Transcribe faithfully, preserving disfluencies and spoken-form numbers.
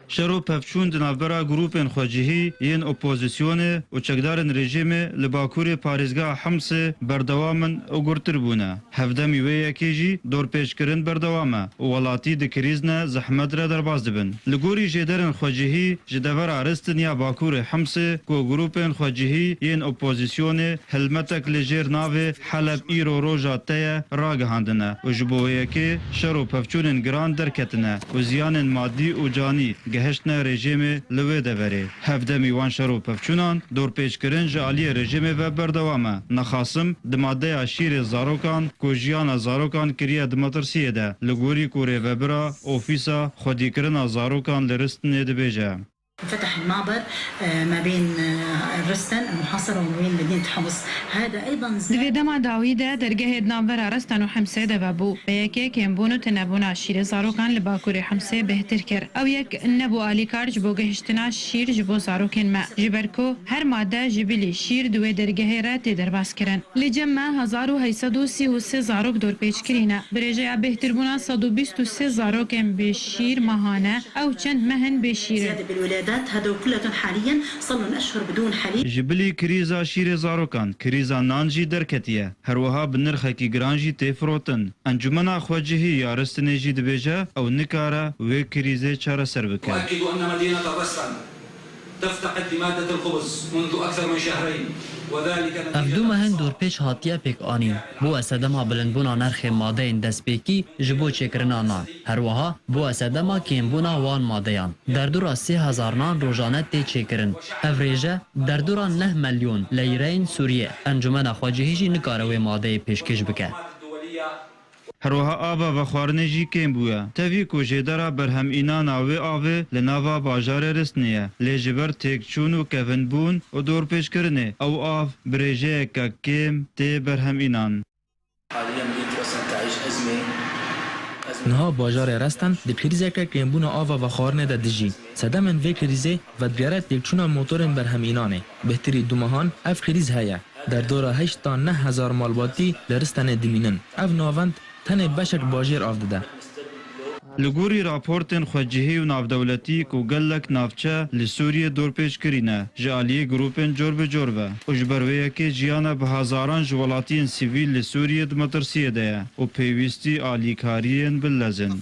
Şer û pevçûn di navbera grûpên xwecihî yên opozîsyonê û çekdarên rejîmê li bakurê parêzgeha Himsê berdewam in û gurtir bûne. Hevdemî wê yekê jî dorpêçkirin berdewam e û welatî di krîz ne zehmet re derbas dibin. Li gorî jêderên xwecihî ji devera Ristin ya bakurê Himsê ku grûpên xwecihî yên opozîsyonê hilmetek li jêr navê Heleb îro roja te ye ragihandine û ji bo wê yekê şer û pevçûnên giran derketine û ziyanên madî û canî gehiştine rejîmê li wê deverê. Hevdemî wan şer û pevçûnan dorpêçkirin ji aliyê rejîmê ve berdewam e. Nexasim di madeya şîrê zarokan ku jiyana zarokan kiriye di metirsiyê de, li gorî ku rêvebira Ofîsa Xwedîkirina Zarokan li Ristinê dibêje. انفتح المعبر، آه، ما بين، آه، الرستن المحاصرة وما بين مدينة حمص. هذا أيضًا Di vê dema dawî de dergehê di navbera Restan û Himsê de vebû. Vê yekê kêmbûn û tunebûna şîrê zarokan li bakurê Himsê bêhtir kir. Ew yek nebû alîkar ji bo gihiştina şîr ji bo zarokên me. Ji ber ku her made ji bilî şîr di wê dergehê re tê derbas kirin. Li cem me hezar û heyt sed û sî û sê zarok dorpêçkirî ne. Bi rêjeya bêhtirbûna sed û bîst û sê zarokên bêşîr meha ne. Ew çend meh in bêşîr in. زيادة بالولادات، هذول كلهم حاليًا صار لهم أشهر بدون حليب. Ji bilî krîza şîrê zarokan, krîza nan jî derketiye. Her wiha bi nirxekî giran jî tê firotin. Encûmena Xwecihî ya Ristinê jî dibêje, ew nikare wê krîzê çareser bike. أؤكد أن مدينة الرستن تفتقد لمادة الخبز منذ أكثر من شهرين، وذلك Ev نتيجة du meh in dorpêç hatiye pêkanîn. Bû sedema bilindbûna nerxê madeyên destpêkî ji bo çêkirina nan. Her wiha bû sedema kêmbûna wan madeyan. Derdora sê hezar nan rojane tê çêkirin. Ev rêje derdora neh melyon leyreyên Sûriyê. Encûmena Xwecihî jî nikare wê madeyê pêşkêş bike. Her wiha ava vexwarinê jî kêm bûye. Tevî ku jêdera berhemînana wê avê li nava bajarê Ristinê ye, lê ji ber têkçûn û kevinbûn û dorpêçkirinê ew av bi rêjeyeke kêm tê berhemînan. حاليًا مدينة رسن تعيش أزمة، أزمة Niha bajarê Resten di krîzeke kêmbûna ava vexwarinê de dijî. Sedemên vê krîzê vedigere têkçûna motorên berhemînanê. Bêhtirî du mehan ev krîz heye. Derdora heşt ta neh hezar malbatî li Ristenê dimînin. Ev navend tenê beşek bajêr av dide. Li gorî raportên xwecihî û navdewletî ku gelek navçe li Sûriyê dorpêçkirî ne, ji aliyê grûpên cor bi cor ve û ji ber wê yekê jiyana bi hezaran ji welatiyên sivîl li Sûriyê di metirsiyê de ye û pêwîstî alîkariyên bilez in.